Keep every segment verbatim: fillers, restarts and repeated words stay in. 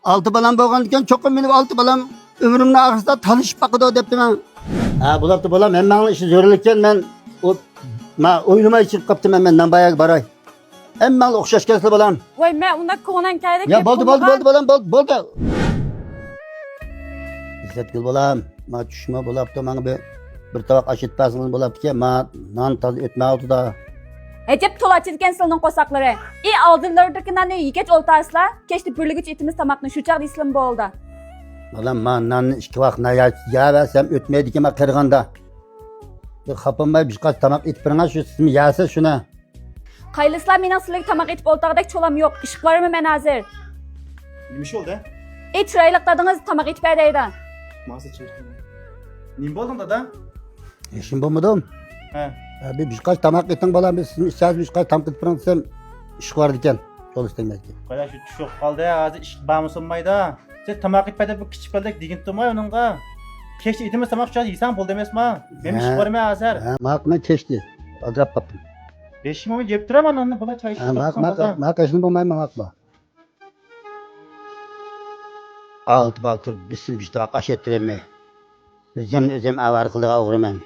ئالتە بالام بولغاندىكىن، چوقۇم مېنىڭ ئالتە بالام ئۆمرۈمنىڭ ئاخىرىدا تالىشىپ باقىدۇ دەپتىمەن. ھە، بولاپتۇ بالام، ھەممەڭنىڭ ئىشى زۆرۈلۈككەن، مەن ئۇ، مەن ئويلىماي چىقىپ قاپتىمەن، مەن نان باياغا باراي. ھەممەڭلار ئوخشاشكەنسىلەر بالام. ۋاي، مەن ئۇنداق كۆڭلۈڭ كەلدى يا، بولدى، بولدى، بولدى بالام، بولدى، بولدى. ئىززەتگۈل بالام، ما چۈشمۇ بولاپتۇ، ماڭا بىر، بىر تاۋاق ئاش ئېتىپ بەرسىڭىز بولاپتىكەن، ما نان تازا ئۆتمەيۋاتىدۇ. ئەجەب تولا ئاچىدىكەن سىلىنىڭ قورساقلىرى. ئى، ئالدىلىرىدىكى ناننى يېگەچ ئولتۇرارسىلەر، كەچتە بىرلىگىچە ئېتىمىز تاماقنى، شۇ چاغدا يېسىلىمۇ بولىدۇ. بالام، ما ناننى ئىككى ۋاق نان يەۋەرسەم ئۆتمەيدىكەن، ما قېرىغاندا. بىر خاپا بولماي بىر قاچا تاماق ئېتىپ بېرىڭە، شۇ سىزمۇ يەسىز شۇنى. قايلىسىلا مېنىڭ سىلىگە تاماق ئېتىپ ئولتۇرغۇدەك چولام يوق، ئىشقا بارىمەن مەن ھازىر. نېمە ئىش بولدى؟ ئى، چىرايلىق دادىڭىز تاماق ئېتىپ بەر دەيدۇ. ماڭسا چىرايلىق. نېمە بولدۇڭ دادا؟ ھېچنېمە بولمىدىم. ھە. ھە، بىر، بىر قاچا تاماق ئېتىڭ بالام، بىز سىزنى ئىچەرسىز، بىر قاچا تاماق ئېتىپ بېرىڭ دېسەم، ئىشقا بارىدىكەن، يول ئىستەيمەيدىكەن. قايدا شۇ چۈشۈپ قالدى، ھازىر ئىشقا بارمىسا بولمايدۇ. سەن تاماق ئېتىپ بەر دەپ بىر كىچىك بالىدەك دېگىنتىمغۇ ئۇنىڭغا. كەچتە ئېتىمىز تاماق شۇ يېسەڭ بولدى ئەمەسما؟ مەن ھە. ئىشقا بارىمەن ھازىر. ھە، ماقۇل، مەن كەچتە ئالدىراپ قاپتىم. بېشىمنى يەپ تۇرىمەن ئاندىن، بۇلار چاي ھە، ئىچىپ ماقۇل، ماقۇل، ماقۇل، ھېچنېمە بولمايدۇ، ماقۇل. ئالتە بالا تۇرۇپ بىسىم بىر تاۋاق ئاش ئەتتۈرەلمەي، ئۆزۈمنى ئۆزۈم ئاۋارە قىلىدىغان ئوغرىمەن.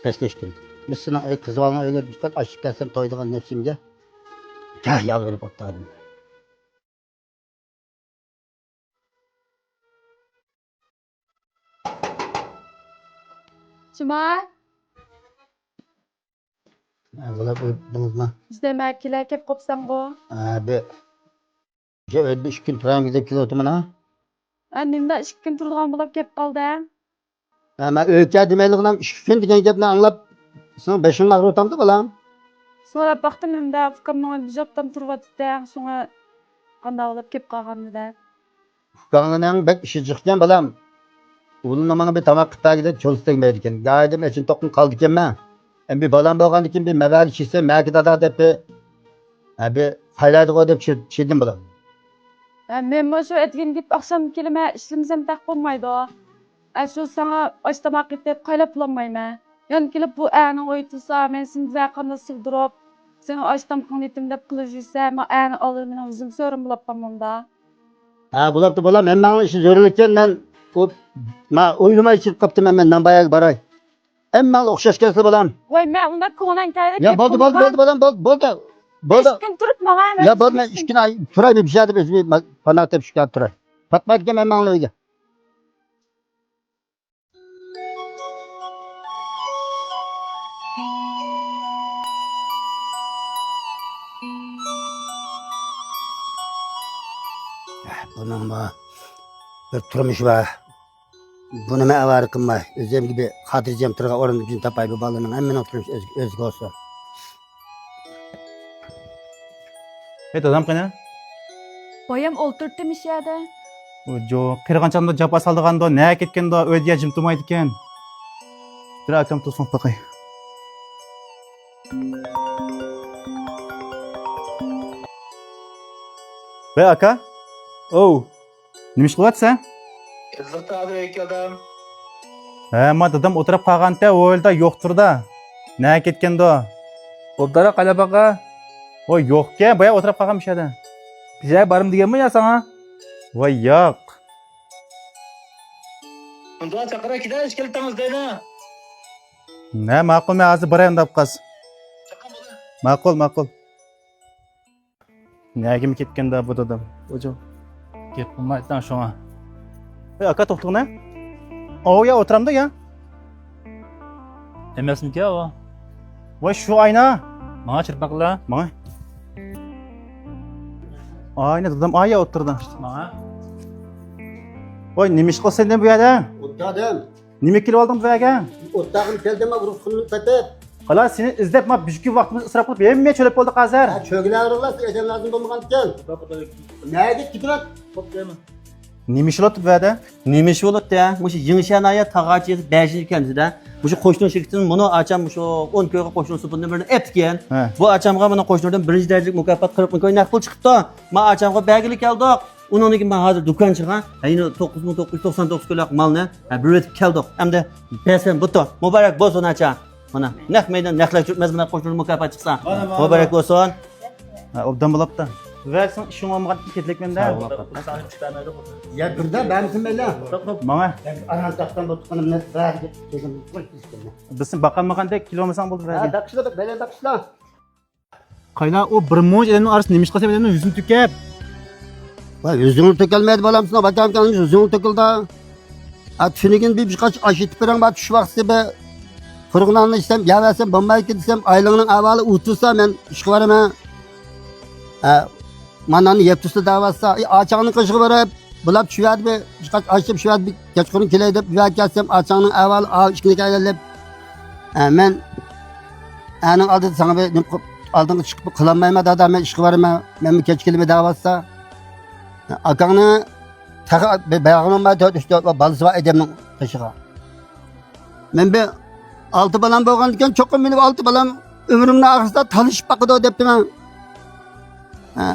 پەسلەشتىم. بىز سېنىڭ ئۆي قىز بالىنىڭ ئۆيىگە بىر ئاش ئىچىپ كەلسەم تويىدىغان نەپسىمگە گاھ يالۋۇرۇپ ئولتۇردۇم. جۇما. ھە، بولا، بۇ، بۇنىڭما؟ بىزدە مەكىلە كەپ قوپساڭغۇ. ھە، بۇ. شۇ ئۆيدە ئىككى كۈن تۇرايمىز دەپ كېلىۋاتىمەن ھە. ھە، نېمىدا ئىككى كۈن تۇرىدىغان بولۇپ كەپ قالدى ھە؟ ھە، مەن ئۆيگە دېمەيلىغىنام ئىككى كۈن دېگەن گەپنى ئاڭلاپ، سېنىڭ بېشىڭنى ئاغرىۋاتامدۇ بالام؟ سوراپ باقتىم ھەمدە ئۇكامنىڭ ئۆيىدە بىر ھەپتەم تۇرۇۋاتىدۇ، شۇڭا قانداق بولۇپ كەپ قالغاندۇ دەپ. ئۇكاڭنىڭ بەك ئىشى جىقكەن بالام. ئۇلىنىڭ ماڭا بىر تاماق قىلىپ بەرگىدە چولىسى تەگمەيدىكەن. گاھىدا ئېچىنىپ توقۇم قالىدىكەنمەن. ئەمدى بالام بولغاندىكىن بىر مەۋەگە چىقسا مەكى دادا دەپ بىر، ھە، بىر سايلايدىغۇ دەپ چىدىم بالام. ھە، مەنمۇ شۇ ئەتىگەن كېلىپ ئاخشام كېلىمەن، ئىشلىمىسەم تەق بولمايدۇ. ئە، شۇ ساڭا ئاش تاماق ئېتىپ قايلاپ بولالمايمەن. يەنە كېلىپ بۇ ئەرنىڭ ئۆيى تۇرسا، مەن سېنى بىر قانداق سىغدۇرۇپ، سېنىڭ ئاش تامىقىڭنى ئېتىم دەپ قىلىپ يۈرسە، ما ئەرنىڭ ئالدىدا مېنىڭ يۈزۈم سۆرۈم بولۇپ قالمامدا. ھە، بولاپتۇ بالام، ھەممەڭنىڭ ئىشى زۆرۈلۈككەن، مەن ئۇ، ما ئويلىماي چىقىپ قاپتىمەن، مەن نان باياغا باراي. ھەممەڭلار ئوخشاش كەلسىلە بالام. ۋاي، مەن ئۇنداق كۆڭلۈڭ كەلدى يا، دەپ بولدى، بولدى، قويمىغان. بولدى بالام، بولدى، بولدى. بولدى. ئىككى كۈن تۇرۇپ ماڭا يا، بولدى، مەن ئىككى كۈن تۇراي، بىر شەھەردە ئۆزۈمنى پاناھ تېپىپ ئىككى كۈن تۇراي. پاتمايدىكەن مەن ماڭلا ئۆيگە. بۇنىڭمۇ بىر تۇرمۇشى بار. بۇنى مەن ئاۋارە قىلماي، ئۆزۈمگە بىر خاتىرجەم تۇرىدىغان ئورۇن تاپاي، بۇ بالىنىڭ ھەممىنىڭ تۇرمۇشى ئۆزىگە بولسۇن. ھەي، دادام قېنى؟ بايام ئولتۇرتتىم ئىش يەردە. ئۇ جو، قېرىغانچامدا جاپا سالىدىغاندۇ، نەگە كەتكەندۇ، ئۆيدە يا جىم تۇرمايدىكەن. بىر ئاكام تۇرسۇن باقاي. ۋەي ئاكا. ئوۋ. نېمە ئىش قىلىۋاتىسەن؟ ئىززىقتا ھازىر ئۆيگە كەلدىم. ھە، ما دادام ئولتۇرۇپ قالغانتى، ھويلىدا يوقتۇر-دا. نەگە كەتكەندۇ؟ ئوبدانراق قايلاپ باقا. ۋاي يوقكەن، بايا ئولتۇرۇپ قالغان مۇشۇ يەردە. بىر يەرگە بارىمەن دېگەنمۇ يا ساڭا؟ ۋاي ياق. ئۇنداق چاقىرا كېلە ئىش كېلىپ تاڭزا دەيلا. ھە، ماقۇل، مەن ھازىر باراي ئۇنداق قالسا. ماقۇل، ماقۇل. نەگىمۇ كەتكەندە بۇ دادام؟ ئوجۇ. گەپ قىلمايسەن شۇڭا. ئەي ئاكا، توختىغىنە. ئاۋۇ يا ئولتۇرامدۇ يا؟ ئەمەسمىكى ئاۋۇ؟ ۋاي شۇ ئاينا. ماڭا چىرپان قىلا. ماڭا. ئاينا دادام ئايا ئولتۇردا. ماڭا. ۋاي نېمە ئىش قىلسا سەن بۇ يەردە؟ ئولتۇردۇم. نېمە كېلىپ ئالدىڭ بۇ يەرگە؟ ئوتتاغىم كەلدىم، رۇخسىتىمنى تېپىپ. خالاس، سېنى ئىزدەپ، ما بۈگۈنكى ۋاقتىمىز ئىسراپ قىلىپ، ھەممە چۆلەپ بولدۇق ھازىر. ھە، چۆگىلەۋېرىڭلار، سىز ئادەم لازىم بولمىغانىكەن. نەگە كېتىۋەت؟ نېمە ئىش بولۇپتۇ بۇ يەردە؟ نېمە ئىش بولۇپتۇ ھە؟ مۇشۇ يېڭىشەھەر ناھىيە تاغاچى بەشىنچى كەنتىدە مۇشۇ قوشنا شىركىتىدىن مۇنۇ ئاچام مۇشۇ ئون كويغا قوشنا سوپۇننى بىرنى ئەپتىكەن. ھە. بۇ ئاچامغا مانا قوشنىدىن بىرىنچى دەرىجىلىك مۇكاپات قىرىق مىڭ كوي نەق پۇل چىقىپتۇ. ما ئاچامغا بەرگىلى كەلدۇق. ئۇنىڭدىن كېيىن ما ھازىر دۇكانچىغا، ھە، يەنە توققۇز مىڭ توققۇز يۈز توقسان توققۇز كويلۇق مالنى، ھە، بېرىۋېتىپ كەلدۇق. ئەمدى بەرسەم بوپتۇ. مۇبارەك بولسۇن ئاچا. مانا نەق مەيدان، نەقلەر چۈرتمەس مانا قوشنىدىن مۇكاپات چىقسا. مانا، مانا. مۇبارەك بولسۇن. ھە، ئوبدان بولاپتۇ. ۋە سېنىڭ ئىشىڭ بولمىغاندىكىن كېتىلىك مەندە. ساغ بول، ئاپا. يا بىردە بەرمىسۇن مەيلى. ماڭا. ئاران تاپقان بولۇپ قالىمەن، بەرگە كەلگەن. بىلسىڭ باقالمىغاندەك كېلىۋالمىساڭ بولدى ھە، بەرگە. داقىشلا، بەلە داقىشلا. قايلا، ئۇ بىر مۇنچە ئادەمنىڭ ئارىسىدا نېمە ئىش قىلسا ئادەمنىڭ يۈزىنى تۆكۈپ. ۋاي، يۈزۈڭنى تۆكەلمەيدۇ بالام، سېنىڭ باكام ئۇكاڭنىڭ يۈزۈڭ تۆكۈلدى. ھە، تۈنۈگۈن بىر، بىر قاچ ئاش ئېتىپ بېرىڭ، بار چۈش ۋاقتىسى بىر قۇرۇق ناننى ئىچسەم، يەۋەرسەم بولمايدىكەن دېسەم، ئايلىڭنىڭ ئەھۋالى ئۇتۇلسا مەن ئىشقا بارىمەن. ھە، مانا ناننى يەپ تۇرسا دەۋاتسا، ئاچاڭنىڭ قېشىغا بېرىپ، بۇلاپ چۈشۈۋەردى، بىر قاچ ئاش ئېتىپ چۈشۈۋەردى، كەچقۇرۇن كېلەي دەپ، يۈگۈرۈپ كەلسەم، ئاچاڭنىڭ ئەھۋالى ئاۋۇ ئىككىنى كەلگەن دەپ. ھە، مەن ئەنىڭ ئالدىدا ساڭا بىر نېمە قىلىپ، ئالدىڭغا چىقىپ قىلالمايمەن دادا، مەن ئىشقا بارىمەن، مەنمۇ كەچ كېلىمەن دەۋاتسا. ئاكاڭنى تېخى بىر باياغىنىڭ بار تۆت، ئۈچ، تۆت بالىسى بار ئادەمنىڭ قېشىغا. مەن بىر ئالتە بالام بولغاندىكىن، چوقۇم مېنى ئالتە بالام ئۆمرۈمنىڭ ئاخىرىسىدا تالىشىپ باقىدۇ دەپتىمەن. ھە.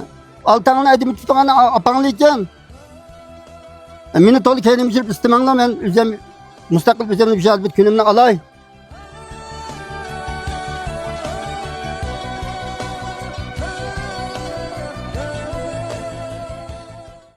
ئالتاڭنى ئەدىمى تۇتۇڭ ئاپاڭلىكىن. مېنى تولا كەينىمگە چۈشۈرۈپ ئىستىمەڭلار، مەن ئۆزۈم مۇستەقىل ئۆزۈمنى بىر بىر كۈنۈمنى ئالاي.